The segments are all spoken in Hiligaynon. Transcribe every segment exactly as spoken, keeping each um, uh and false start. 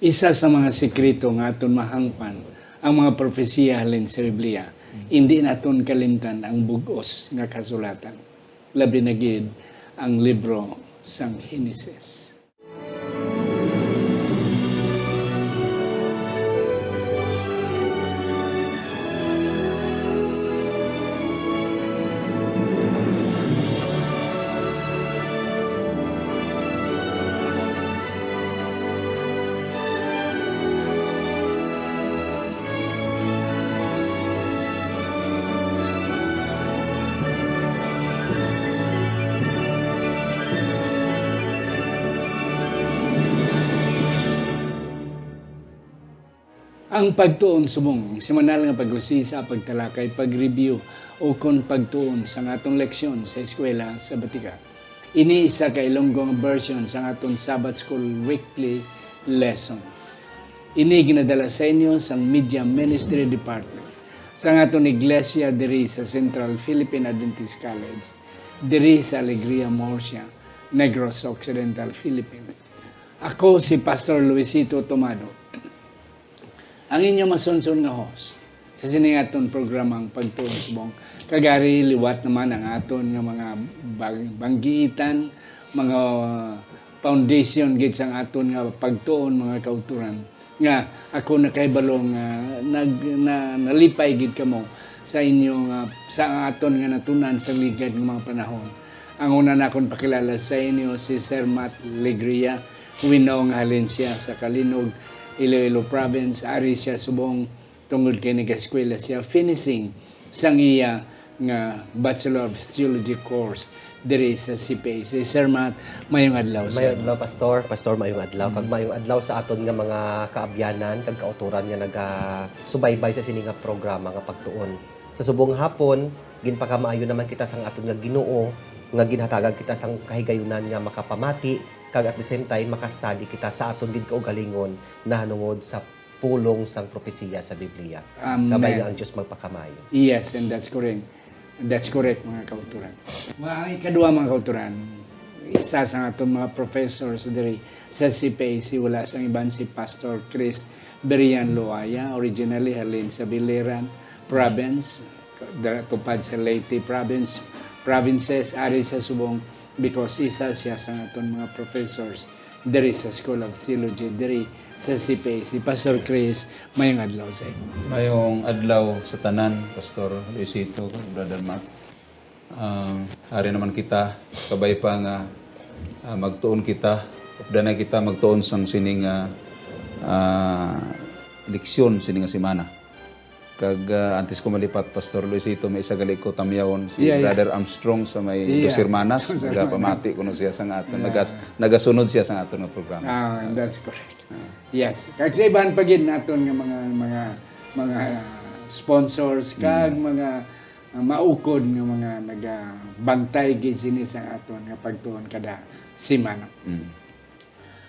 Isa sa mga sikreto nga aton mahangpan ang mga propesiya halin sa Biblia. Indi naton kalimtan ang bug-os nga kasulatan, labi na gid ang libro sang Henesis. Ang pagtuon subong, semanal nga pag-usisa, pagtalakay, pag-review, o kon pagtuon sa atong leksyon sa eskwela sa Batika. Ini isa ka Ilonggo nga version sa aton Sabbath School weekly lesson. Ini ginadala sa inyo sang Media Ministry Department sa aton iglesia diri sa Central Philippine Adventist College, diri sa Alegria, Murcia, Negros Occidental, Philippines. Ako si Pastor Luisito Tomado, ang inyo masunson nga host sa sini nga aton programang Pagtuon Subong. Kag ari liwat naman ang aton nga mga bag-, banggiitan, mga foundation gid sang aton nga pagtuon, mga kauturan, nga ako nakahibalo nga nag-, na-, nalipay gid kamo sa inyo nga, sa aton nga natun-an sa ligad nga mga panahon. Ang una nakon pakilala sa inyo si Sir Matt Legria. We know nga halin sia sa Calinog, Iloilo Province. Ari sia subong tungod kay nag-eskwela sia finishing sang iya nga Bachelor of Theology course diri sa C P A C. Sir Matt, mayong adlaw, sir. Mayong adlaw, Pastor. Pastor, mayong adlaw. Mm. Kag mayong adlaw sa aton nga mga kaabyanan kag kauturan nga nagasubaybay sa sini nga programa nga Pagtuon. Sa subong hapon, ginpakamaayo naman kita sang aton nga Ginoo, nga ginhatagan kita sang kahigayunan nga makapamati, kag at the same time, makastudy kita sa aton gid kaugalingon nahanungod sa pulong sang propesiya sa Biblia. Amen. Kabay nga ang Dios magpakamaayo. Yes, and that's correct. That's correct, mga kauturan. Mga, ang ikadua, mga kauturan, isa sa aton mga professors diri sa C P A C, wala sang iban si Pastor Chris Berian Loaya, originally halin sa Biliran Province, da-, tupad sa Leyte Province, provinces, ari sa subong, because isa siya sa aton mga professors diri sa School of Theology, diri sa C P A C. Pastor Chris, mayong adlaw sa imo. Mayong adlaw sa tanan, Pastor Luisito, Brother Mark. Ah, ari naman kita, kabay pa nga, ah, magtuon kita, updanay kita magtuon sang sining, ah, ah, leksyon sining nga semana. Kag, ah, antes ko malipat, Pastor Luisito, may isa gali ko tamyawon, si Yeah, yeah. Brother Armstrong sa may Yeah. Dos Hermanas, Dos Hermanas. Nagapamati kuno siya sa nga aton, Yeah. nagas-, nagasunod siya sa aton nga programa. Ah, that's correct. Ah. Yes. Kag sa iban pa gid naton nga mga, mga, mga sponsors, kag Mm. mga, ah, maukod nga mga nagabantay gid sini sa aton nga pagtuon kada semana. Mm.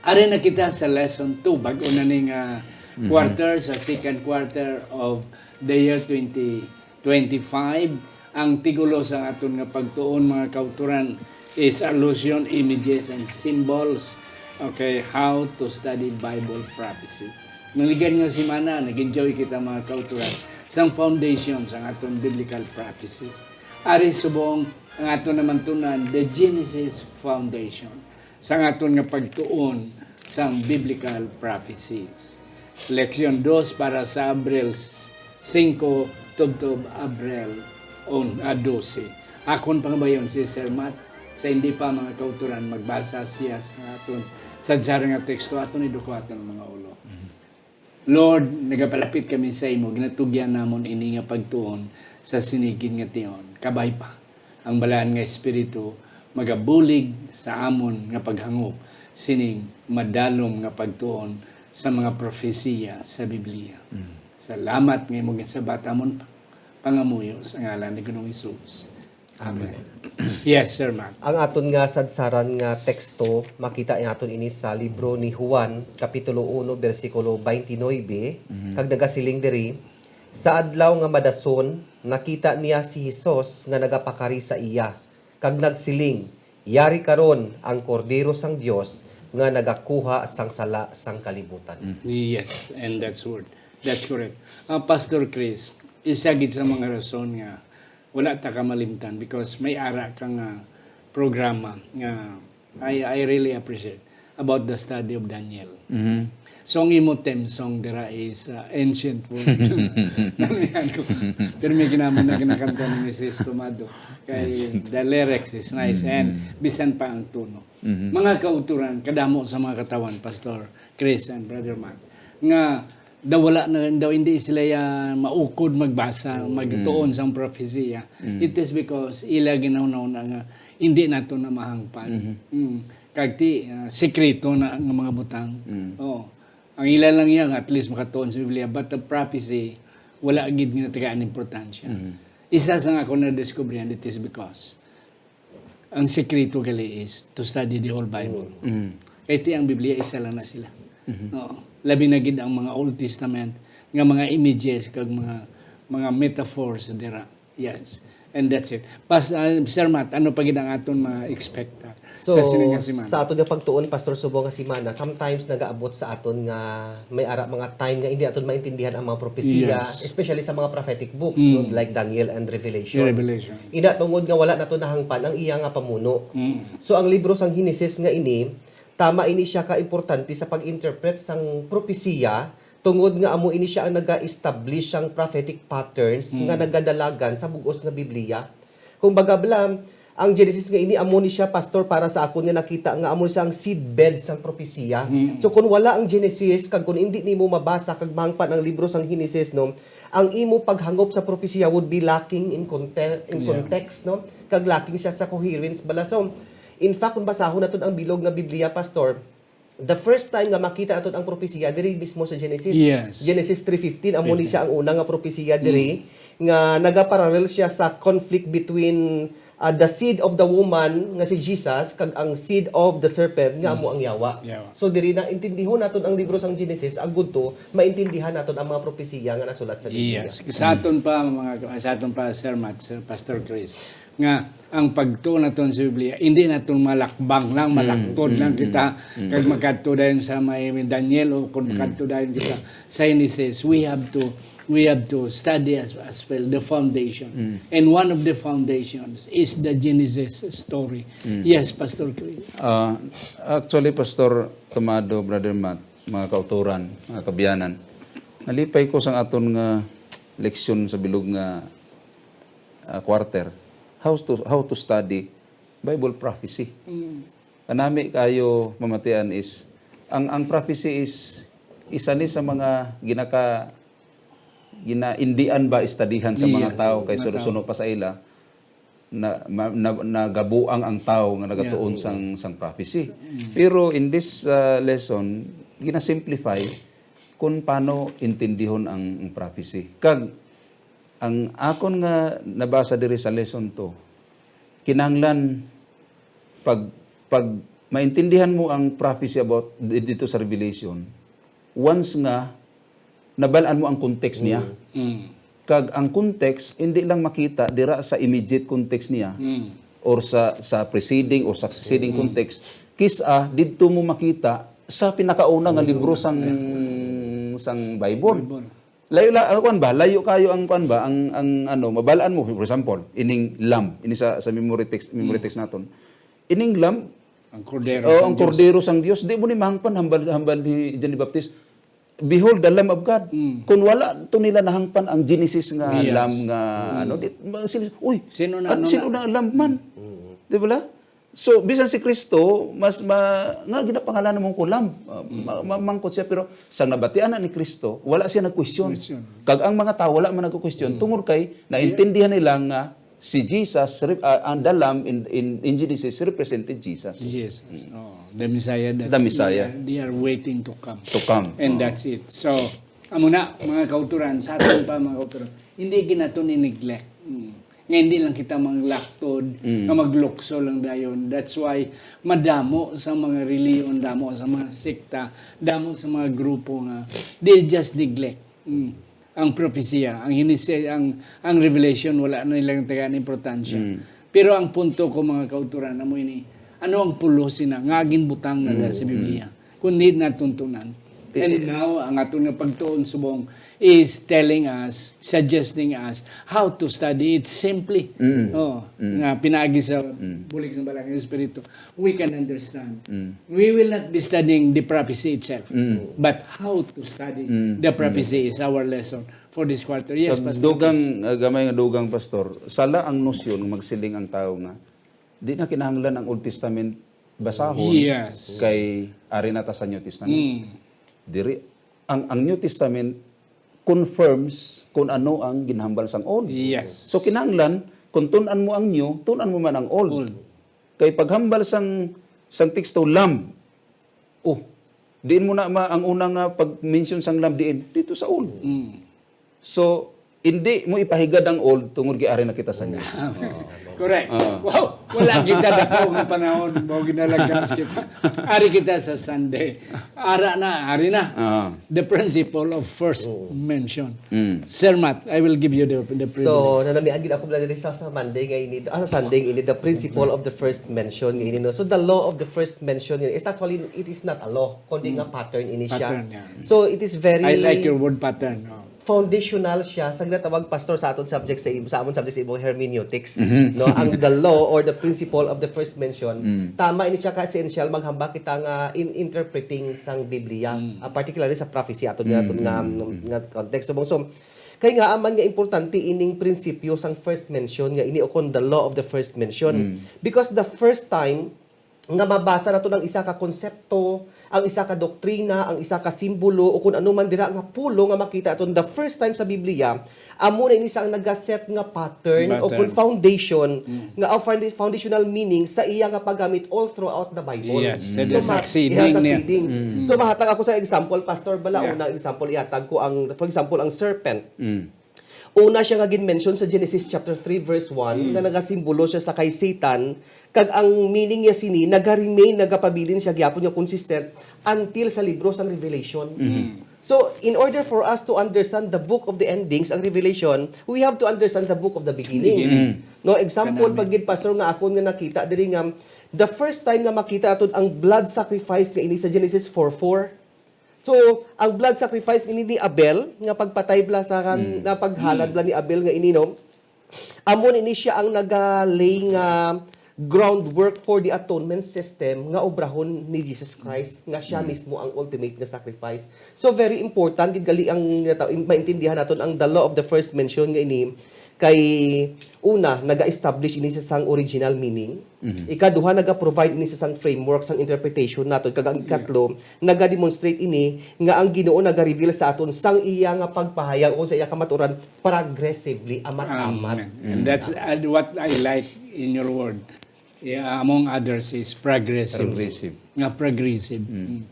Ari na kita sa lesson two, bag-o na ni nga Mhm. quarter, sa second quarter of the year twenty twenty-five. Ang titulo sa aton nga pagtuon, mga kauturan, is Allusion, Images, and Symbols. Okay, how to study Bible prophecy. Naligan nga semana, nag-enjoy kita, mga kauturan, sang foundation sang aton biblical prophecies. Ari subong ang aton naman tun-an, the Genesis foundation sang aton nga pagtuon sang biblical prophecies. Leksyon dos para sa Abril singko tubtob Abril un-, ah, dose. Akon pangabayon si Sir Matt, sa hindi pa, mga kauturan, magbasa siya sa aton sadsaran nga teksto, aton iduko aton mga ulo. Mhm. Lord, nagapalapit kami sa imo, ginatugyan namon ini nga pagtuon sa sini gid nga tion. Kabay pa, ang Balaan nga Espiritu magabulig sa amon nga paghangop sining madalom nga pagtuon sa mga propesiya sa Biblia. Mm. Salamat nga imo ginsabat amon pangamuyo sa ngalan ni Ginoong Hesus. Amen. Amen. Yes, Sir Matt. Ang aton nga sadsaran nga teksto, makita naton ini sa libro ni Juan, Kapitulo uno, bersikulo twenty-nine, Mhm. kag nagasiling diri, "Sa adlaw nga madason, nakita niya si Jesus nga nagapakari sa iya, kag nagsiling, 'Yari karon ang Kordero sang Dios nga nagakuha sang sala sang kalibutan. Yes, and that's word. That's correct. Ah, Pastor Chris, isa gid sa mga rason nga wala ta kamalimtan because may ara ka nga programa nga I, I really appreciate about the study of Daniel. So ang imo theme song dira is uh, ancient world. Pero may ginamon na ginakanta ni Missus Tomado. Kay the lyrics is nice and bisan pa ang tono. Mga kauturan, kadamo sa mga katawan, Pastor Chris and Brother Matt, nga daw wala na daw hindi sila ya maukod magbasa, magtuon sang prophecy. It is because ila ginahunahuna nga hindi nato na mahangpan. Mm. Kag ti ah, sikreto na nga mga butang. Oo. Ang ila lang yan, at least makatuon sa Biblia. But the prophecy, wala gid nga tagaan importansya. Isa sa nga ako na-discovery, and it is because ang sikreto gali is to study the whole Bible. Kay ti ang Biblia isa lang na sila. Oo. Labi na gid ang mga Old Testament nga mga images kag mga mga metaphors dira. Yes. And that's it. Pas, ah, Sir Matt, ano pa gid ang aton ma-expect ah, So, sa sini nga semana? Sa aton nga pagtuon, Pastor, subong nga semana, sometimes nagaabot sa aton nga may ara mga time nga hindi aton maintindihan ang mga propesiya, Yes. especially sa mga prophetic books, no, like Daniel and Revelation. Revelation. Ina tungod nga wala nato nahangpan ang iya nga pamuno. Mm. So ang libro sang Genesis nga ini, tama ini siya ka importante sa pag-interpret sang propesiya, tungod nga amo ini siya ang naga-establish sang prophetic patterns nga nagadalagan sa bug-os nga Biblia. Kung baga bala, ang Genesis nga ini amo ni siya, Pastor, para sa akon nga nakita nga amo siya ang seedbed sang propesiya. So kung wala ang Genesis kag kung hindi nimo mabasa kag mahangpan ang libro sang Genesis, no, ang imo paghangop sa propesiya would be lacking in conte- in Yeah. context, no, kag lacking siya sa coherence bala. So in fact, kung basahon naton ang bilog nga Biblia, Pastor, the first time nga makita naton ang propesiya diri mismo sa Genesis. Yes. Genesis three fifteen, amo ni siya ang una nga propesiya diri nga nagaparallel siya sa conflict between uh, the seed of the woman nga si Jesus kag ang seed of the serpent nga amo ang yawa. Yawa. So diri na intindihon naton ang libro sang Genesis agud to maintindihan naton ang mga propesiya nga nasulat sa Biblia. Yes. Sa aton pa, mga, sa aton pa, Sir Matt, Sir Pastor Chris, nga ang pagtuon naton sa Biblia, hindi naton malakbang lang, malaktod lang kita, kag magkadto dayon sa may Daniel o kung magkadto dayon kita sa Genesis. We have to, we have to study as, as well the foundation. And one of the foundations is the Genesis story. Yes, Pastor Chris. Ah, actually, Pastor Tomado, Brother Matt, mga kauturan, mga kabiyanan, nalipay ko sang aton nga leksyon sa bilog nga ah, quarter, how to how to study Bible prophecy. Kanami kayo mamatian is ang ang prophecy is isa ni sa mga ginaka ginaindian ba istadihan sa mga Yes, tao kay mga tao. Suno pa sa ila na, ma- na nagabuang ang tao nga nagatuon Yeah. sang sang prophecy. Pero in this uh, lesson, gina-simplify kung paano intindihon ang, ang prophecy. Kag ang akon nga nabasa diri sa lesson two, kinahanglan pag pag maintindihan mo ang prophecy about di- dito sa Revelation, once nga nabal-an mo ang context niya. Mm. Kag ang context, hindi lang makita dira sa immediate context niya Mm. or sa sa preceding or succeeding context. Kis-a, didto mo makita sa pinakauna nga libro sang sang Bible. Bible. Layo la, ah, kuan ba? Layo kayo ang kuan ba? Ang ang ano, mabal-an mo, for example, ining lamb, ini sa sa memory text, memory text naton. Ining lamb, Ang kordero oh, sa ang Diyos. kordero sang Dios, di mo ni mahangpan hambal hambal ni John the Baptist. Behold the Lamb of God. Mm. Kung wala to nila nahangpan ang Genesis nga Yes. lamb nga ano, di, ma- sila, uy, Sino na, ah, ano sino na? Na lamb man? Di ba? So, bisan si Kristo, mas ma, nga ginapangalan mo ko lamb. Ah, ma- ma- mangkot siya, pero sang nabatian na ni Kristo, wala siya nag-question. Question. Kag ang mga tao wala man nag-question tungod kay naintindihan nila nga si Jesus, rep- ah, ang the lamb in, in, in Genesis represented Jesus. Jesus. Oh, the Messiah that The Messiah. They, are, they are waiting to come. To come. And Oh. That's it. So, amo na, mga kauturan, sa aton pa, mga kauturan, hindi ginato ni neglect. Mm. Nga hindi lang kita manglaktod, Mm. nga maglukso lang dayon. That's why madamo sa mga reliyon, damo sa mga sekta, damo sa mga grupo nga they just neglect. Mm. Ang propesiya, ang hinisi, ang ang revelation, wala na nilang tagaan importansya. Mm. Pero ang punto ko, mga kauturan, amo ini, Ano ang pulos sina nga ginbutang na sa Biblia? Kung need naton tunan. And now, ang aton nga pagtuon subong is telling us, suggesting us how to study it simply. Oh, nga pinaagi sa bulig sa Balang Espiritu, we can understand. We will not be studying the prophecy itself, but how to study the prophecy is our lesson for this quarter. Yes, Pastor. Dugang, uh, gamay nga dugang, Pastor. Sala ang nosyon nga magsiling ang tawo nga di na kinahanglan ang Old Testament basahon, yes, kay ari na ta sa New Testament. Mm. Diri, ang, ang New Testament confirms kung ano ang ginhambal sang Old. Yes. So, kinahanglan, kung tun-an mo ang New, tun-an mo man ang Old. Old. Kay paghambal sang, sang teksto, lamb. Oh, diin mo na ma-, ang una nga pag-mention sang lamb diin? Dito sa Old. Mm. So, hindi mo ipahigad ang Old tungod kay ari na kita sa New. Correct. Ah. Wow! Wala kita dako nga panahon. Mao ginalagas kita. Ari kita sa Sunday. Ara na, ari na. Ah. The principle of first mention. Mm. Sir Matt, I will give you the, the privilege. So, nanamian gid ako bala diri sa, sa Monday nga ini, ah, sa Sunday nga ini, the principle of the first mention nga ini, no? So, the law of the first mention nga ini, it's actually, it is not a law, kundi nga pattern ini siya. Pattern, yeah. So, it is very I like your word pattern. Oh. Foundational siya sa ginatawag, Pastor, sa aton subject sa im-, sa amon subject sa imong hermeneutics, no? Ang the law or the principle of the first mention, tama ini siya ka essential maghambal kita nga in interpreting sang Biblia, ah, particularly sa prophecy aton nga, aton nga, nga context. So, so, kay nga man nga importante ining prinsipyo sang first mention nga ini, o kon the law of the first mention. Because the first time nga mabasa naton ang isa ka konsepto, ang isa ka doktrina, ang isa ka simbolo, o kun ano man dira nga pulo nga makita naton the first time sa Biblia, amo na ini sang nagaset nga pattern o kun foundation nga, o founda-, foundational meaning sa iya nga paggamit all throughout the Bible. Yes, so, the ma-, succeeding niya. Succeeding. So, mahatag ako sa example, Pastor, bala, una example ihatag ko ang, for example, ang serpent. Una siya nga gin-mention sa Genesis chapter three verse one, nga nagasimbolo siya sa kay Satan, kag ang meaning niya sini, naga-remain, nagapabilin siya gyapon nga consistent until sa libro sang Revelation. So, in order for us to understand the book of the endings, ang Revelation, we have to understand the book of the beginnings. No, example pag gid, Pastor, nga akon nga nakita diri nga the first time nga makita naton ang blood sacrifice nga ini sa Genesis four four. So, ang blood sacrifice ini ni Abel, nga pagpatay bala sa kan-, nga paghalad bala ni Abel nga ini, no? Amo ni, ni siya ang nagalay nga groundwork for the atonement system nga obrahon ni Jesus Christ, nga siya mismo ang ultimate nga sacrifice. So, very important gid gali ang nata-, in-, maintindihan naton ang the law of the first mention nga ini. Kay, una, naga-establish ini sa sang original meaning. Ikaduha, naga-provide ini sa sang framework sang interpretation naton. Kag ang ikatlo, naga-demonstrate ini nga ang Ginoo naga-reveal sa aton sang iya nga pagpahayag o sa iya kamaturan progressively, amat-amat. Amen. And that's, uh, what I like in your word. Yeah, among others is progressive. Progressive. Nga progressive. Mm.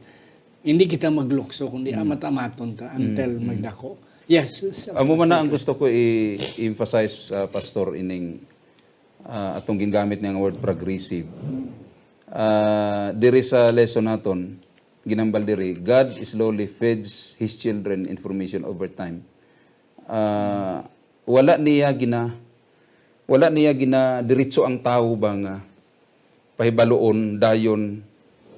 Hindi kita maglukso, kundi amat-amaton ta until magdako. Yes, s-, Amo man na ang Pastor. Gusto ko i-emphasize, uh, Pastor, ining, uh, atong gingamit nga word progressive. Uh, diri sa lesson naton, ginambal diri, "God slowly feeds his children information over time." Uh, wala niya gina-, wala niya ginadiretso ang tawo ba nga pahibaloon dayon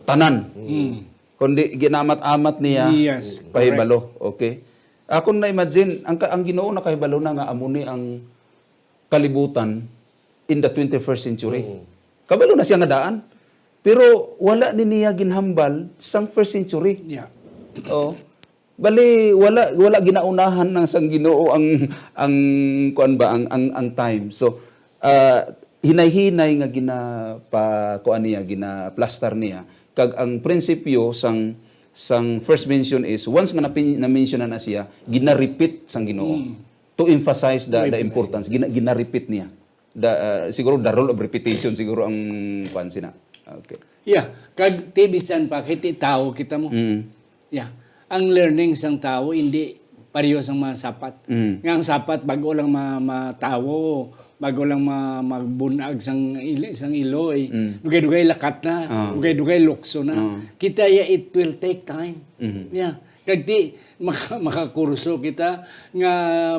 tanan. Mm. Kundi ginaamat-amat niya Yes, correct. pahibalo. Okay? Akon na-imagine, ang ka-, ang Ginoo nakahibalo na nga amo ni ang kalibutan in the twenty-first century. Mm. Kabalo na siya nga daan. Pero wala ni niya ginhambal sang first century. Yeah. Oh. Bali, wala, wala ginaunahan na sang Ginoo ang, ang, kuan ba, ang, ang, ang time. So, ah, hinay-hinay nga ginapa-, kuan niya, ginaplastar niya. Kag ang prinsipyo sang, sang first mention is, once nga napin-, na-mention na, na siya, gina-repeat sang Ginoo. Mm. To emphasize the, To the emphasize. importance, gina-, gina-repeat niya. The, ah, siguro the rule of repetition siguro ang kuan sina. Okay. Yeah, kag ti bisan pa, kay ti tawo kita mo. Mm. Yeah. Ang learning sang tawo hindi pareho sang mga sapat. Mm. Nga ang sapat, bago lang ma-, matawo, bago lang ma-, magbunag sang il-, sang iloy. Mm. Dugay-dugay lakat na, Ah. dugay-dugay lukso na. Ah. Kita ya, it will take time. Mm. Yeah. Kag di, maka-, makakurso kita nga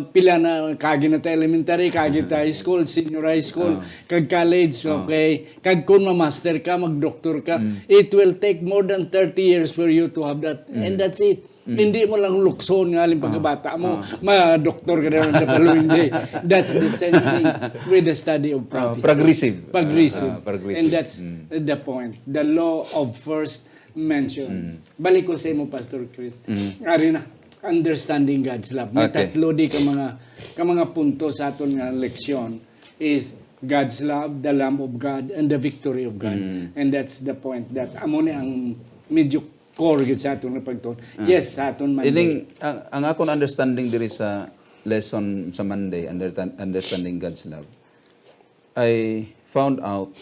pila na, kagi na ta elementary, kagi ta high school, senior high school, Ah. kag college, Ah. okay? Kag kung ma-master ka, mag-doctor ka, Mm. it will take more than thirty years for you to have that. And Mm. that's it. Mm. Hindi mo lang lukson nga halin Ah. pagkabata mo, Ah. ma-doctor ka na the following day. That's the same thing with the study of Ah, prophecy. progressive. Progressive. Ah, progressive. And that's Mm. the point. The law of first mention. Mm. Balik ko sa imo, Pastor Chris. Mm. Ari na, understanding God's love. May Okay. tatlo di ka mga, ka mga punto sa aton nga leksyon is God's love, the Lamb of God, and the victory of God. Mm. And that's the point that amo ni ang medyo core gid sa aton nga pagtuon. Ah. Yes, sa aton man. Ining, ang, ang akon understanding diri sa lesson sa Monday, understand, understanding God's love, I found out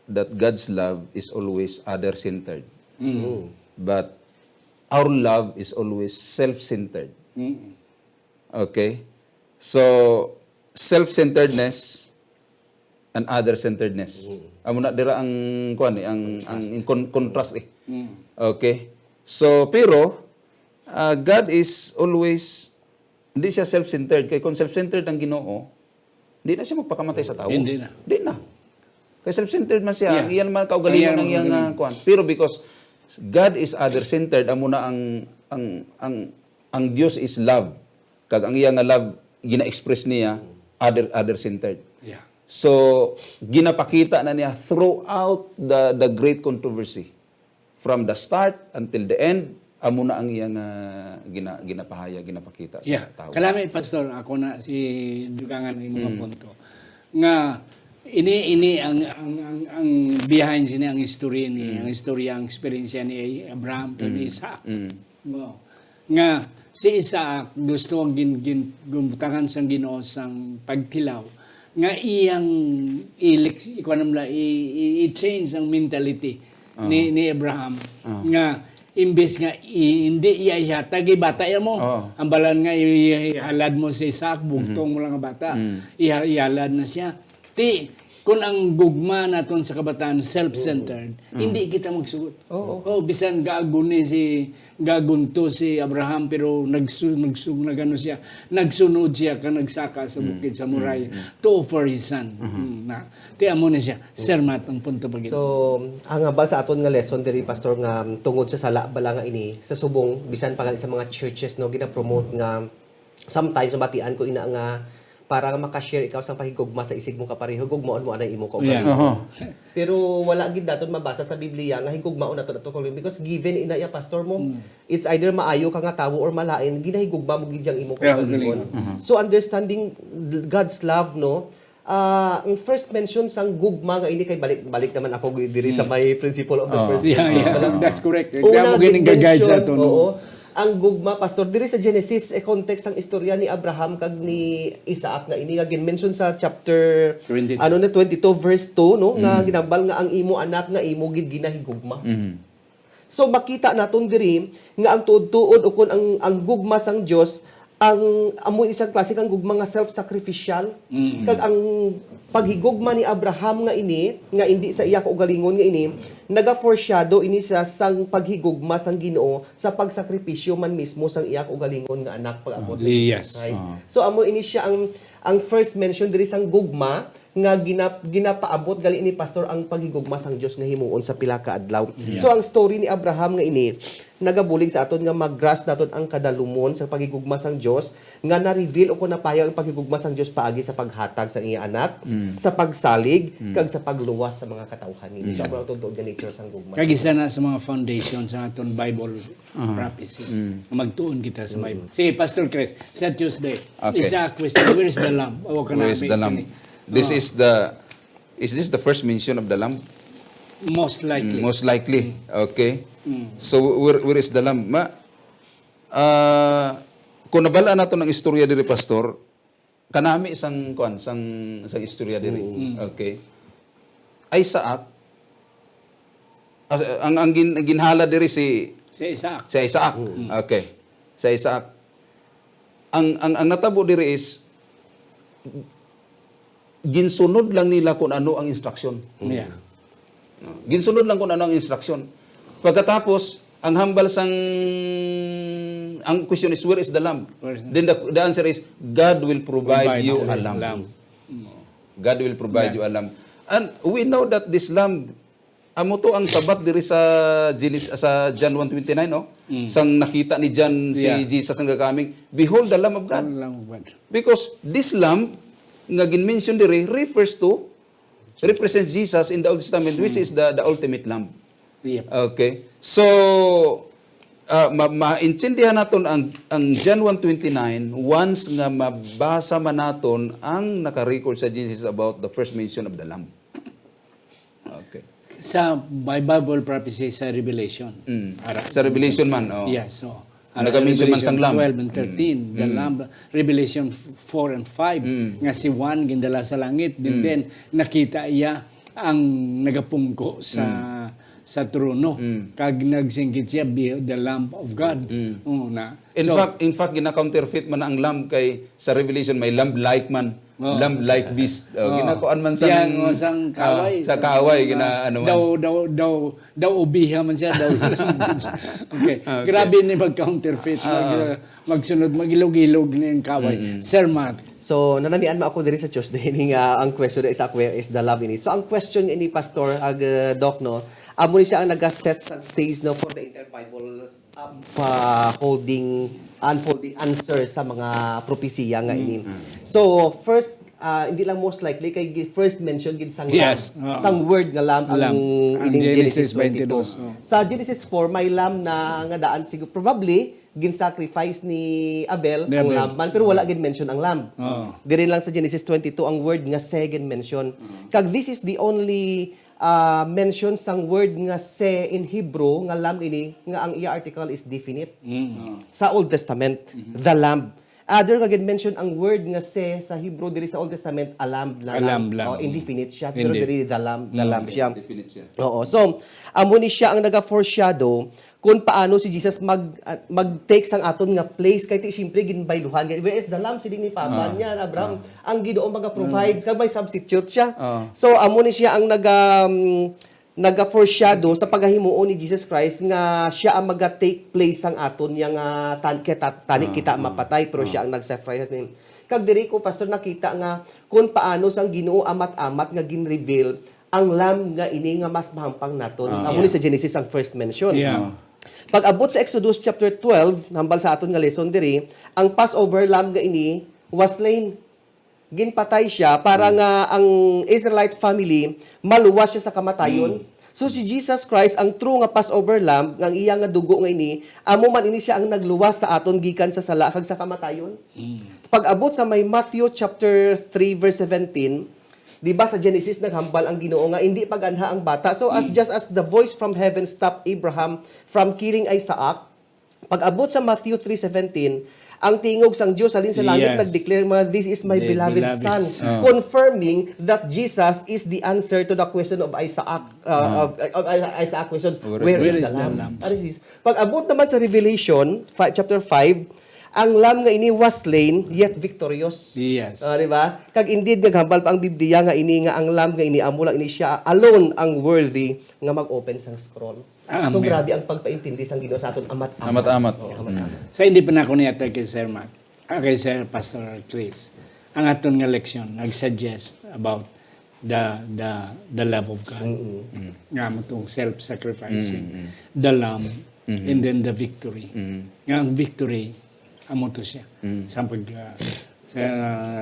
that God's love is always other-centered. Mm. But our love is always self-centered. Mm. Okay? So, self-centeredness and other-centeredness. Mm. Amo na dira ang, kuan eh, ang, ang in con- contrast eh. Mm. Okay? So, pero, ah, God is always, hindi siya self-centered. Kay kung self-centered ang Ginoo, hindi na siya magpakamatay sa tawo. Hindi na. Hindi na. Kay self-centered man siya, Yeah. ang iyan man kaugalingon Ang ang iyang iyang kaugalingon. ah, kuan. Pero because God is other-centered, amo na ang ang ang ang Dios is love. Kag ang iya nga love gina-express niya other other-centered. Yeah. So, ginapakita na niya throughout the the great controversy. From the start until the end, amo na ang iya nga gina, ginapahayag, ginapakita sa Yeah. tawo. Kalami, Pastor, ako na si dugangan ang mga Mm. punto. Nga, ini, ini ang, ang, ang, ang behind sini, ang history ni, Mm. ang istorya, ang eksperyensya ni Abraham kag ni Mm. Isaac. Mm. Wow. Nga, si Isaac gusto ang gin, gin, gumbutangan sang Ginoo sang pagtilaw. Nga iyang ilik, ikuan nila, i, i, i-change ang mentality ni, Ah. ni Abraham. Ah. Nga, imbes nga i, hindi iya ihatag, ibata iya mo. Ah. Ang balan nga i, i, ihalad mo si Isaac, bugtong mo lang nga bata. Mm. Iha, ihalad na siya. Ti, kung ang gugma naton sa kabataan self-centered, hindi kita magsugot. Oo. Oh, bisan gaaguni si, gagunto si Abraham, pero nagsu, nagsu, nagano siya, nagsunod siya ka nagsaka sa bukid sa Moria to offer his son. Mm, na. Ti amo na siya, sir, mat ang punto pa gid. So, ang hambal sa aton nga lesson diri, Pastor, nga tungod sa sala bala nga ini, sa subong, bisan pa gani sa mga churches, no, gina-promote nga sometimes nabatian ko ina nga para nga maka-share ikaw sa pahigugma sa isig mo kapareho, gugmaon mo anay imo kaugalingon. Aha. Pero wala gid naton mabasa sa Biblia nga higugmaon nato nato kaugalingon, because given ina iya, Pastor, mo, it's either maayo ka nga tawo or malain, ginahigugma mo gid yang imo Yeah, kaugalingon. kaugalingon. So, understanding God's love, no, ah, ang first mention sang gugma nga ini, kay balik balik naman ako diri sa may principle of the Oh. first Yeah, mention. yeah. Wala. That's correct. Una, Kaya mo ganing gin-mention, ga-guide sa ato, no? Oo. Ang gugma, Pastor, diri sa Genesis, eh, context ang istorya ni Abraham kag ni Isaac nga ini nga gin-mention sa chapter Twenty-two. ano na, twenty-two verse two, no, nga Mm. ginambal nga ang imo anak nga imo gid ginahigugma. Mhm. So, makita naton diri nga ang tuod-tuod ukon ang, ang gugma sang Dios, ang amo isang klase kang gugma nga self-sacrificial. Mm. Kag ang paghigugma ni Abraham nga ini, nga indi sa iya kaugalingon nga ini, naga-foreshadow ini sa sang paghigugma sang Ginoo sa pagsakripisyo man mismo sang iya kaugalingon nga anak pag-abot ni Yes. Jesus Christ. Ah. So, amo ini siya ang, ang first mention diri sang gugma nga gina-, ginapaabot gali ni Pastor ang paghigugma sang Dios nga himuon sa pila ka adlaw. Yeah. So, ang story ni Abraham nga ini nagabulig sa aton nga ma-grasp naton ang kadalumon sa paghigugma sang Dios nga na-reveal o kung napahayag ang paghigugma sang Dios paagi sa paghatag sa iya anak, Mm. sa pagsalig, Mm. kag sa pagluwas sa mga katawuhan niya. So, Mm. ang tuod-tuod nga nature sang gugma. Kag isa na sa mga foundation sa aton Bible Aha. prophecy. Mm. Magtuon kita sa Bible. Sige, Pastor Chris, sa Tuesday, Okay. isa ka question, where is the lamb? Awa ka na, Where is the lamb? may- This Ah. is the, is this the first mention of the lamb? Most likely. Mm, most likely. Okay. Mm. So, where, where is the lamb? Ma, ah, kung nabal-an nato ang istorya diri, Pastor, kanami sang, kuan, sang, sang istorya diri. Mm. Okay. Isaac, ah, ang, ang gin-, ginhala diri si, Si Isaac. si Isaac. Mm. Okay. Si Isaac. Ang, ang, ang natabo diri is, ginsunod lang nila kung ano ang instruction. Yeah. No? Ginsunod lang kung ano ang instruction. Pagkatapos, ang hambal sang Ang question is, "Where is the lamb?" Where is the Then the, the answer is, "God will provide Provide you a a lamb." lamb. God will provide Yes. you a lamb. And we know that this lamb, amo to ang sabat diri sa Genes-, sa John one twenty-nine, no? Mm. Sang nakita ni John si Yeah. Jesus nga coming, "Behold the Lamb of God." Ang Lamb of God. Because this lamb nga gin-mention diri refers to, represents Jesus in the Old Testament, which Mm. is the, the ultimate lamb. Yep. Okay. So, ah, ma-, maintindihan naton ang, ang John one twenty-nine once nga mabasa man naton ang naka-record sa Genesis about the first mention of the lamb. Okay. Sa Bi-, Bible prophecy sa Revelation. Mm. Ara, Sa Revelation man, oh. Yes, so, ara, Nagamention man Revelation sang lamb. twelve and thirteen, Mm. the Mm. lamb, Revelation f-, four and five, Mm. nga si Juan gindala sa langit, din Mm. then nakita iya ang nagapungko sa, Mm. sa trono, Mm. kag nagsinggit siya, "Behold the Lamb of God." Mm. Oo na. In So, fact, in fact, gina-counterfeit man ang lamb kay sa Revelation may lamb-like man, Oh. lamb-like beast. Oh, Oh. ginakuan man sang, Yan, oh, sang ah, kaway, sa sang kaway, mga gina-, ano man. daw, daw, daw, daw ubiha man siya, daw lamb. Okay. Okay. Grabe ni mag-counterfeit, Ah. mag, uh, magsunod, mag-ilog-ilog ni ang kaway. Mm-mm. Sir Matt. So, nanamian mo ako diri sa Tuesday ni nga ang question is, "Where is the lamb?" ini. So, ang question nga ini, Pastor, ag, uh, Doc, no, amo ni siya ang nag-set sa stage, no, for the entire Bible, um, pa holding, unfolding answer sa mga propesiya nga ini. Mm. So, first, ah, hindi lang most likely, kay gi-, first mention gid sang Yes. lamb, Oo. sang word nga lamb ang Lamb. Ang ining Genesis Genesis twenty-two. twenty-two. Oo. Sa Genesis four, may lamb na nga daan, siguro, probably, gin-sacrifice ni Abel Ni ang Abel. lamb man, pero wala gid mention ang lamb. Oo. Diri lang sa Genesis twenty-two, ang word nga se gin-mention. Mm. Kag this is the only ah, mention sang word nga se in Hebrew, nga lamb ini, nga ang iya article is definite. Mm. Sa Old Testament, Mm-hmm. the lamb. Other nga gid-mention ang word nga se sa Hebrew diri sa Old Testament, a lamb na A lang. lamb lang. Oh, indefinite siya, pero Indefinite. diri the lamb, the Mm. lamb siya. Definite siya. Oo. So, amo ni siya ang naga-foreshadow kung paano si Jesus mag, ah, mag-take sang aton nga place. Kay ti, siyempre, ginbayluhan. Where is the lamb? Siling ni Papa Ah. niya, Abraham, Ah. ang Ginoo maga-provide, Mm. kag may substitute siya. Ah. So, amo ni siya ang naga, um, naga-foreshadow sa pagahimuon ni Jesus Christ nga siya ang maga-take place sang aton niya nga tan-, kita, tani Ah, kita ah, mapatay, pero ah. siya ang nag-sacrifice ni. Kag diri ko, Pastor, nakita nga kung paano sang Ginoo amat-amat nga gin-reveal ang lamb nga ini nga mas mahampang naton. Ah. Amo ni Yeah. sa Genesis ang first mention. Yeah. Pag-abot sa Exodus chapter twelve, hambal sa aton nga lesson diri, ang Passover lamb nga ini was slain. Ginpatay siya para Mm. nga ang Israelite family maluwas siya sa kamatayon. Mm. So, si Jesus Christ, ang true nga Passover lamb, nga ang iya nga dugo nga ini, amo man ini siya ang nagluwas sa aton gikan sa sala kag sa kamatayon. Mm. Pag-abot sa may Matthew chapter three verse seventeen, di ba sa Genesis naghambal ang Ginoo nga hindi pag-anha ang bata? So, as, Mm. just as the voice from heaven stopped Abraham from killing Isaac, pag-abot sa Matthew three seventeen, ang tingog sang Dios halin sa langit Yes. nag-declare nga, "This is my The beloved beloved Son," Son. confirming that Jesus is the answer to the question of Isaac, uh, Ah. of, of Isaac questions, Where is "Where the is the Lamb?" Lamb? Ano sis-, pag-abot naman sa Revelation five, chapter five, ang Lamb nga ini was slain, yet victorious. Yes. Ah, di ba? Kag indeed, naghambal pa ang Biblia nga ini, nga ang Lamb nga ini, amo lang ini siya alone ang worthy nga mag-open sang scroll. Ah, So, amen. grabe ang pagpaintindi sang Ginoo sa aton amat-amat. Amat-amat. Oo, amat-amat. Mm. Sa hindi pa na ako niya kay Sir Matt, ah, kay Sir Pastor Chris, ang aton nga leksyon nag-suggest about the, the, the love of God. Mm-mm. Mm. Nga mo tong self-sacrificing, Mm-mm. the Lamb, Mm-hmm. and then the victory. Mm-hmm. Nga ang victory, amo to siya. Mm. Sa pag, ah, sa,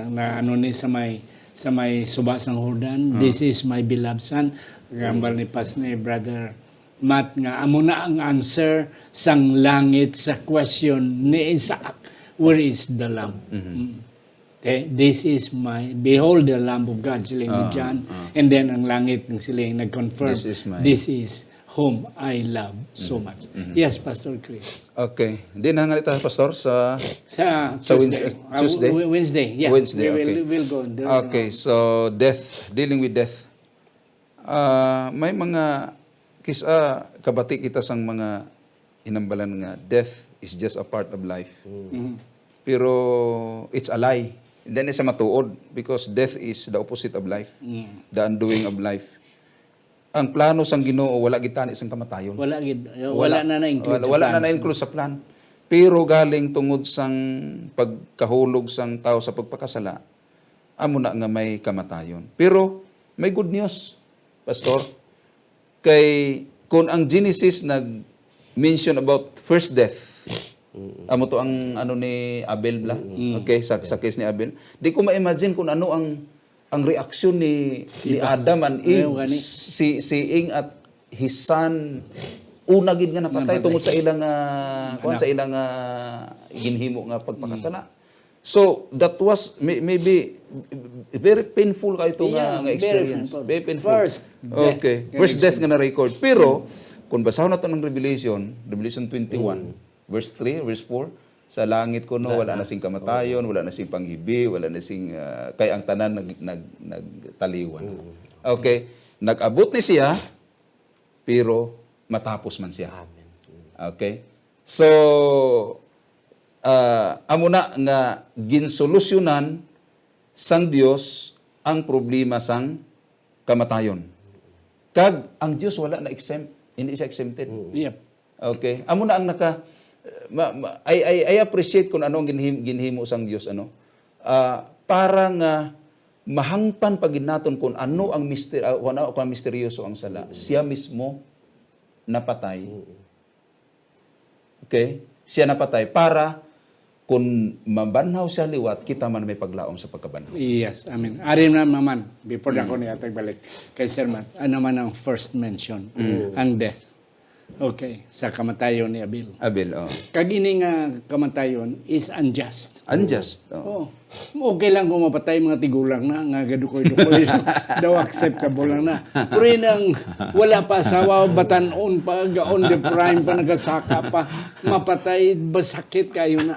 na ano ni sa may, sa may suba sang Jordan, Ah. "This is my beloved Son." Gambal ni Pas-, ni Brother Matt nga amo na ang answer sang langit sa question ni Isaac, "Where is the Lamb?" Mhm. Mm. Okay, "This is my, behold the Lamb of God," siling ni Ah, John. ah. And then ang langit nagsiling, nag-confirm, This is my "This is whom I love so Mhm. much." Mhm. Yes, Pastor Chris. Okay. Di na nga ita, Pastor, sa Sa sa Wednes-, Tuesday. Ah, Tuesday? Wed-, Wednesday, yeah. Wednesday, We will, okay. we'll go there. Okay, so death, dealing with death. Ah, may mga kis-, ah, kabati kita sang mga hinambalan nga death is just a part of life. Mm. Mhm. Pero it's a lie. Hindi na siya matuod because death is the opposite of life, Mm. the undoing of life. Ang plano sang Ginoo, wala gid tani sang kamatayon. Wala gid, eh, wala Wala. na na-include Wala, sa wala na plano na-include sa sa plan. Pero galing tungod sang pagkahulog sang tawo sa pagpakasala, amo na nga may kamatayon. Pero may good news, Pastor. Kay kung ang Genesis nag-mention about first death, amo to ang ano ni Abel bla? Mm. Okay, sa, sa case ni Abel. Di ko ma-imagine kung ano ang ang reaksyon ni ni Eva. Adam and Eve, Ayaw gani. Si seeing at his son, una gid nga napatay Napatay. Tungod sa ilang ah, kuwan, Anak. Sa ilang ah, ginhimo nga pagpakasala. So that was may- maybe very painful kayo to nga, Yeah, nga very experience. Painful. Very painful. First death Okay. Nga First death experience. Nga na-record. Pero kung basahon nato ng Revelation, Revelation twenty-one, verse three, verse four, sa langit ko no, wala, na sing kamatayon, wala na sing panghibi, wala na sing ah, kay ang tanan nag, nag, nagtaliwan. Okay. Nag-abot ni siya, pero matapos man siya. Amen. Okay? So, ah, amo na nga ginsolusyonan sang Dios ang problema sang kamatayon. Kag ang Dios wala na exempt, hindi siya exempted. Yep. Okay. Amo na ang naka ma, ma, I, I, I appreciate kung ano ang ginhim, ginhimo sang Dios ano. Ah, para nga mahangpan pa gid naton kung ano ang mister ah, kung ano kung misteryoso ang sala. Siya mismo napatay. Okay? Siya napatay para kung mabanhaw siya liwat, kita man may paglaom sa pagkabanhaw. Yes, amen. Ari na naman, before na ako niya tagbalik kay Sir Matt, ano man ang first mention? Ang death. Okay, sa kamatayon ni Abel. Abel, oh. Kag ini nga kamatayon is unjust. Unjust, oh. Oh. Okay lang kung mapatay mga tigulang na nga gadukoy-dukoy daw acceptable lang na. Pero nang wala pa asawa, batan-on pa, gaon de prime pa, nagasaka pa, mapatay, basakit kayo na.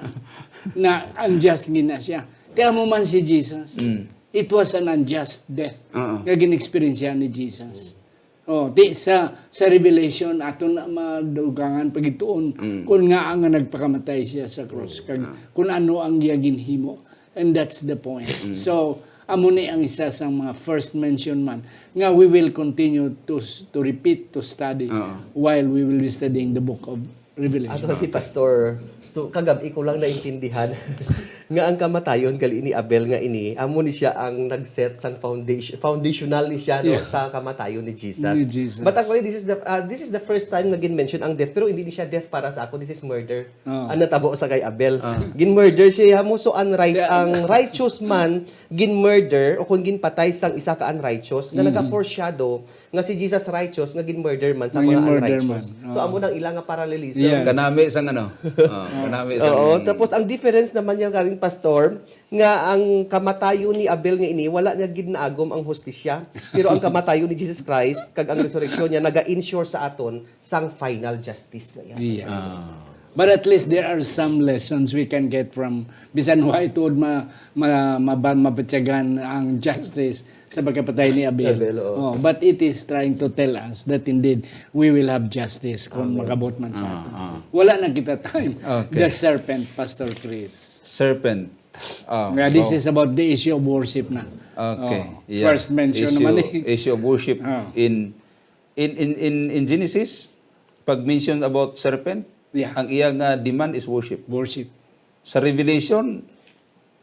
Na unjust gid na siya. Kaya mo man si Jesus. It was an unjust death Oo. Nga gin-experience ni Jesus. Oh, di sa sa Revelation ato na madugangan pagituon kun nga ang nagpakamatay siya sa cross kag kun ano ang iya ginhimo. And that's the point. So, amo ni ang isa sa mga first mention man nga we will continue to s- to repeat, to study Oo. While we will be studying the book of Revelation. Actually, Pastor, so kagab-i ko lang naintindihan nga ang kamatayon gali ni Abel nga ini, amo ni siya ang nag-set sang foundation, foundational ni siya no, Yeah. Sa kamatayon ni Jesus. Ni Jesus. But actually, this is the uh, this is the first time nga gin-mention ang death, pero hindi ni siya death para sa ako, this is murder. Oh. Ang natabo sa kay Abel. Ah. Gin-murder siya mo, so ang right Yeah. Ang righteous man gin-murder o kung ginpatay sang isa ka unrighteous nga Mm. Naga-foreshadow nga si Jesus righteous nga gin-murder man sa Nga mga gin-murder unrighteous. Man. So Oo. Amo nang ila nga parallelism. Yes. Kanami sang ano? Ah, kanami sang Oo, tapos ang difference naman niya galing pastor nga ang kamatayon ni Abel nga ini wala niya gid naagom ang hustisya, pero ang kamatayon ni Jesus Christ kag ang resurrection niya naga-ensure sa aton sang final justice nga iya. Yes. Ah. But at least there are some lessons we can get from bisan wa ito ma, ma, ma, mapatyagan ang justice sa pagkapatay ni Abel. Abel, oo. Oh, but it is trying to tell us that indeed we will have justice kung Amen. Magabot man sa Ah, ato. Ah. Wala na kita time. Okay. The serpent, Pastor Chris. Serpent. Ah, Yeah, this oh. Is about the issue of worship na. Okay. Oh, Yeah. First mention Issue, naman eh. Issue of worship Ah. In in in in in Genesis, pag mention about serpent, Yeah. Ang iya nga demand is worship. Worship. Sa Revelation,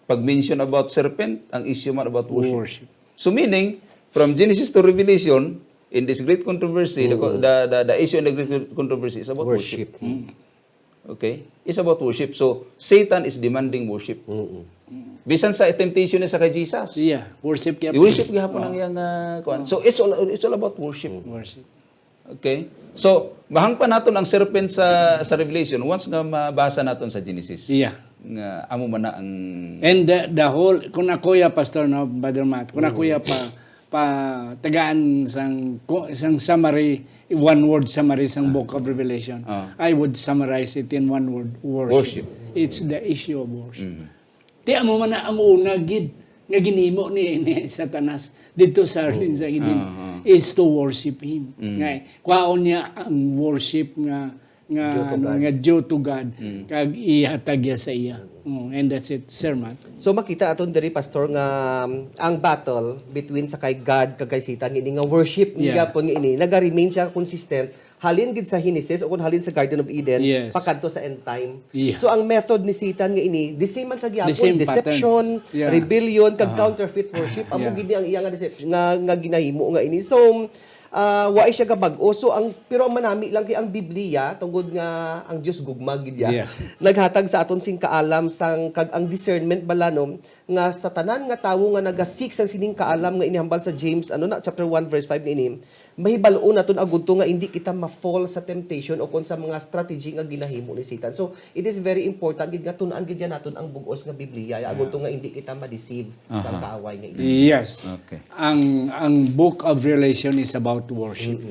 pag mention about serpent, ang issue man about worship. Worship. So meaning, from Genesis to Revelation, in this great controversy, the, co- the, the, the issue in the great controversy is about worship. Worship. Mm. Okay? It's about worship. So Satan is demanding worship. Bisan sa temptation niya sa kay Jesus. Yeah, worship kaya I-worship gihapon ang iyang ah, kuwan. So it's all it's all about worship. Worship. Okay? So, mahangpan naton ang serpent sa sa Revelation once nga mabasa naton sa Genesis. Yeah. Nga amo man na ang And the, the whole, kung ako ya, Pastor, no, Brother Matt, kung ako ya pa, pa tagaan sang, ko- sang summary, one word summary sang Book of Revelation, Ah. I would summarize it in one word, worship. Worship. It's the issue of worship. Ti amo man na ang una gid nga ginhimo ni, ni Satanas dito sa Hardin sa Eden Ah, ah. Is to worship him. Mm. Ngay, kwaon niya ang worship nga nga, Due to ano, God. nga due to God, Mm. kag ihatag iya sa iya. Mm, and that's it, Sir Matt. So makita aton diri, Pastor, nga, um, ang battle between sa kay God kag kay Satan nga ini nga worship Yeah. gyapon nga ini naga-remain siya consistent halin gid sa Genesis o kung halin sa Garden of Eden Yes. pakadto sa end time. Yeah. So ang method ni Satan nga ini the same man sa The same gyapon, deception, pattern. Yeah. rebellion, kag Aha. counterfeit worship, amo Yeah. gid ni ang iya nga decep- nga, nga ginahimo nga ini. So ah, wa siya kabag-o. So ang, pero ang manami lang kay ang Biblia tungod nga ang Dios gugma gid ya. Yeah. Naghatag sa aton sing kaalam sang kag ang discernment bala, no, nga sa tanan nga tawo nga nagasik sang sining kaalam nga inihambal sa James, ano na, chapter one verse five nga ini, mahibal-on naton agudto nga hindi kita ma-fall sa temptation o kon sa mga strategy nga ginahimo ni Satan. So it is very important gid nga tun-an gid ya naton ang bug-os nga Biblia ya, agudto nga hindi kita ma-deceive sang Aha. kaaway nga ini. Yes. Okay. Ang ang book of Revelation is about worship.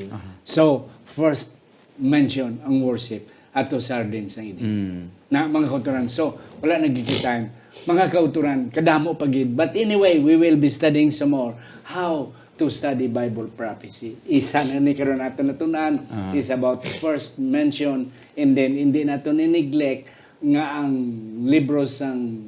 So, first mention ang worship ato sa Hardin sang Eden. Mm. Na mga kauturan. So, wala na gid time. Mga kauturan, kadamo pa gid. But anyway, we will be studying some more how to study Bible prophecy. Isa na ni karon ato natun-an Ah. is about first mention, and then hindi nato ni-neglect nga ang libro sang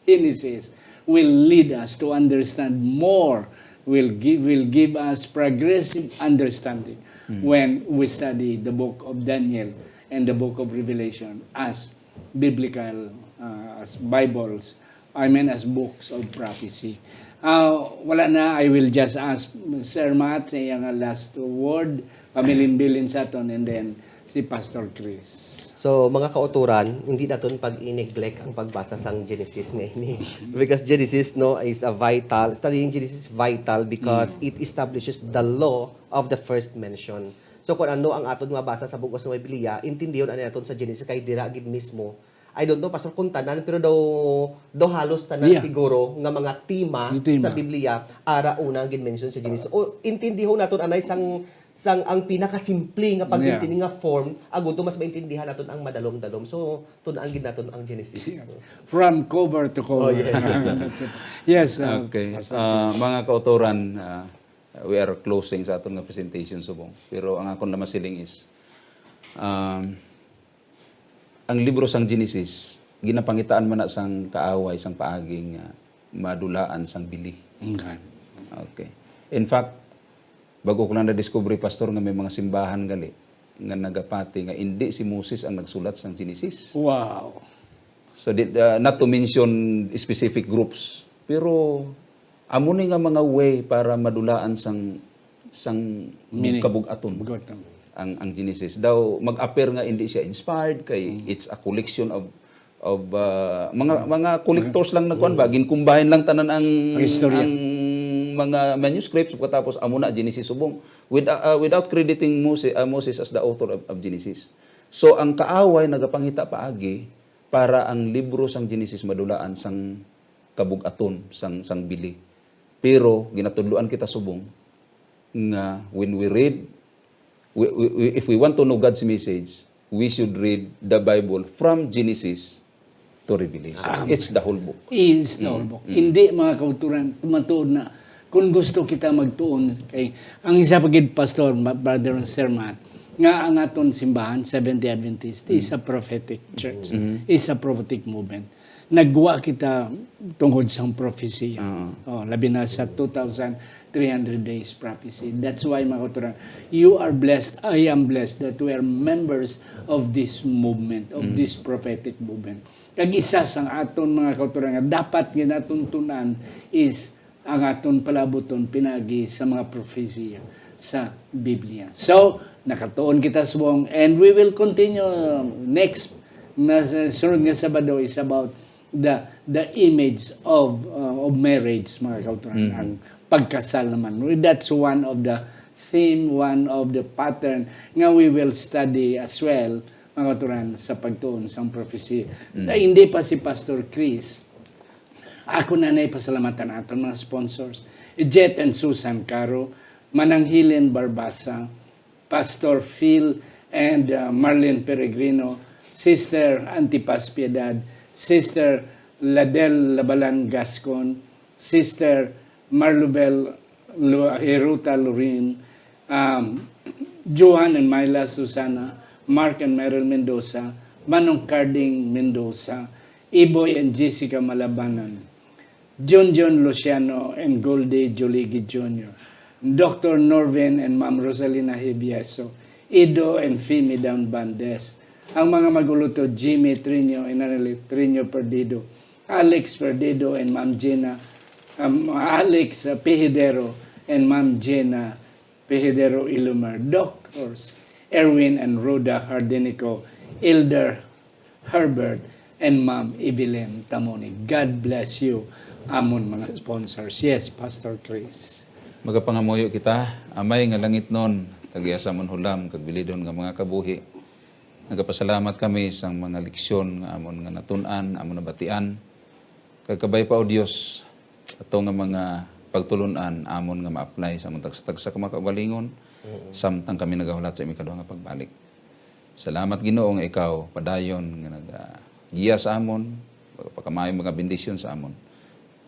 Genesis will lead us to understand more, will give, will give us progressive understanding when we study the book of Daniel and the book of Revelation as biblical, uh, as Bibles, I mean as books of prophecy. Uh, wala na, I will just ask Sir Matt sa iyang last word, pamilin-bilin sa aton, and then si Pastor Chris. So, mga kauturan, hindi naton pag-i-neglect ang pagbasa sang Genesis nga ini. Because Genesis, no, is a vital, studying Genesis is vital because it establishes the law of the first mention. So, kung ano ang aton mabasa sa bug-os nga Biblia, intindihon ani naton sa Genesis kay dira gid mismo. I don't know, Pastor, kung tanan, pero daw, daw halos tanan Yeah. siguro nga mga tema, Yung tema. sa Biblia, ara una ang gin-mention sa Genesis. O intindihon naton anay sang sang ang pinakasimple nga pagintindi nga form, agud to mas maintindihan naton ang madalom-dalom. So, tun-an gid naton ang Genesis. Yes. From cover to cover. Oh, yes. That's it. Yes, uh, Okay. Pastor. Ah, mga kautoran, ah, we are closing sa aton nga presentation subong. Pero ang akon na masiling is, um, ang libro sang Genesis, ginapangitaan man na sang kaaway, sang paagi nga madulaan sang bili. Okay. Okay. In fact, bago ko lang na-discover, Pastor, nga may mga simbahan gali nga nagapati nga indi si Moses ang nagsulat sang Genesis. Wow. So, di, uh, not to mention specific groups, pero amo ni nga mga way para madulaan sang sang Meaning, kabug-aton kabug-aton. ang ang Genesis. Daw mag-appear nga hindi siya inspired kay it's a collection of of uh, mga mga collectors lang nagkuan ba, ginkumbahin lang tanan ang Ang istorya. ang mga manuscripts, pagkatapos amo na Genesis subong, without uh, without crediting Moses, uh, Moses as the author of, of Genesis. So ang kaaway nagapangita paagi para ang libro sang Genesis madulaan sang kabug-aton, sang sang bili. Pero ginatudloan kita subong nga when we read, we, we, we- if we want to know God's message, we should read the Bible from Genesis to Revelation. It's the whole book. Is the whole book. Hindi, mga kauturan, matuod na kung gusto kita magtuon kay ang isa pa gid, Pastor, Ma- Brother Sir Matt, nga ang aton simbahan, Seventh-day Adventist, is a prophetic church, is a prophetic movement. Nagwa kita tungod sang prophecy. Oo. Oh, labi na sa two thousand three hundred days prophecy. That's why, mga kauturan, you are blessed, I am blessed that we are members of this movement, of this prophetic movement. Kag isa sang aton, mga kauturan, nga dapat nga naton tun-an is ang aton palabuton pinagi sa mga prophecy sa Biblia. So, nakatuon kita subong, and we will continue next na sa sunod nga Sabado is about the the image of uh, of marriage, mga kauturan, ang pagkasal naman. That's one of the theme, one of the pattern nga we will study as well, mga kauturan, sa pagtuon sang prophecy. Sa hindi pa si Pastor Chris, ako na nay pasalamatan aton mga sponsors, Jet and Susan Caro, Manang Helen Barbasa, Pastor Phil and uh, Marlene Peregrino, Sister Antipas Piedad, Sister Ladel Labalan Gascon, Sister Marlubel Lu- Heruta Lurin, um, Johan and Myla Susana, Mark and Meryl Mendoza, Manong Carding Mendoza, Iboy and Jessica Malabanan, Junjun Luciano and Goldie Juligi Junior, Doctor Norvin and Ma'am Rosalina Hibieso, Ido and Fimi Down Bandes, ang mga mag-uluto, Jimmy Triño and Annalie Triño Perdido, Alex Perdido and Ma'am Gina, um, Alex, uh, Pihidero and Ma'am Gina Pihidero Ilumar, Doctors Erwin and Rhoda Hardinico, Elder Herbert, and Ma'am Evelyn Tamoni. God bless you, amon mga sponsors. Yes, Pastor Chris. Magapangamuyo kita, Amay nga langitnon, tag-iya sa amon hulam kag bilidon nga mga kabuhi. Nagapasalamat kami sang mga leksyon nga amon nga natun-an, amon nabatian. Kag kabay pa, O Dios, ato nga mga pagtulon-an amon nga ma-apply sa amon tagsa-tagsa ka mga kaugalingon, Mm. samtang kami nagahulat sa imo ikaduha nga pagbalik. Salamat, Ginoo, nga ikaw padayon nga nagagiya sa amon, pagkamaayo, mga bendisyon sa amon.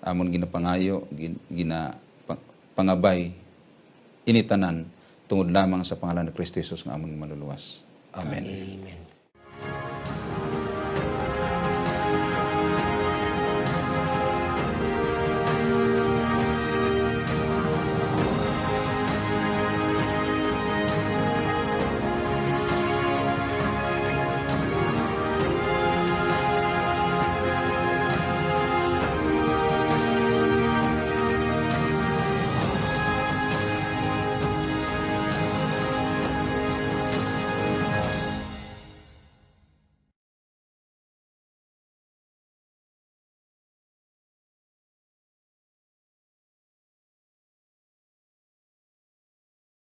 Amon ginapangayo, gin-, gina-, pa-, pangabay ini tanan tungod lamang sa pangalan ni Cristo Jesus nga amon Manluluwas. Amen. Amen.